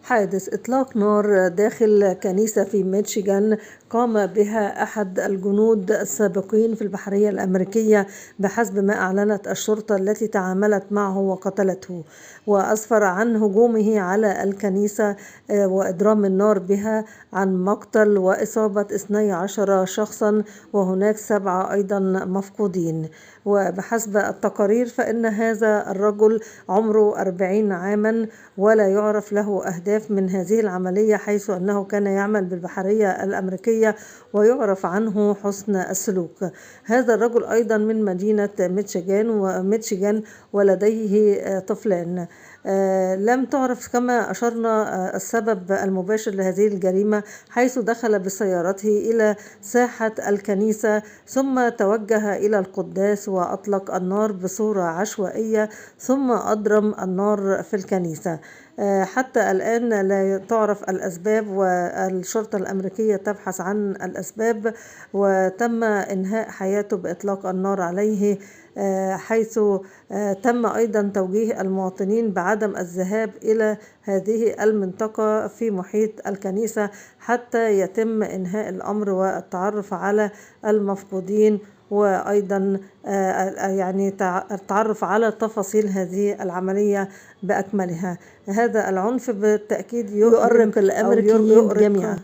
حادث إطلاق نار داخل كنيسة في ميشيغان قام بها أحد الجنود السابقين في البحرية الأمريكية بحسب ما أعلنت الشرطة التي تعاملت معه وقتلته، وأسفر عن هجومه على الكنيسة وإضرام النار بها عن مقتل وإصابة 12 شخصا، وهناك 7 أيضا مفقودين. وبحسب التقارير فإن هذا الرجل عمره 40 عاما ولا يعرف له أهداف من هذه العملية، حيث أنه كان يعمل بالبحرية الأمريكية ويعرف عنه حسن السلوك. هذا الرجل أيضا من مدينة ميشيغان ولديه طفلان. لم تعرف كما أشرنا السبب المباشر لهذه الجريمة، حيث دخل بسيارته إلى ساحة الكنيسة ثم توجه إلى القداس وأطلق النار بصورة عشوائية ثم أضرم النار في الكنيسة. حتى الآن لا تعرف الأسباب، والشرطة الأمريكية تبحث عن الأسباب، وتم إنهاء حياته بإطلاق النار عليه، حيث تم أيضا توجيه المواطنين بعدم الذهاب إلى هذه المنطقة في محيط الكنيسة حتى يتم إنهاء الأمر والتعرف على المفقودين، وأيضا يعني التعرف على تفاصيل هذه العملية بأكملها. هذا العنف بالتأكيد يؤرق الأمريكيين جميعا.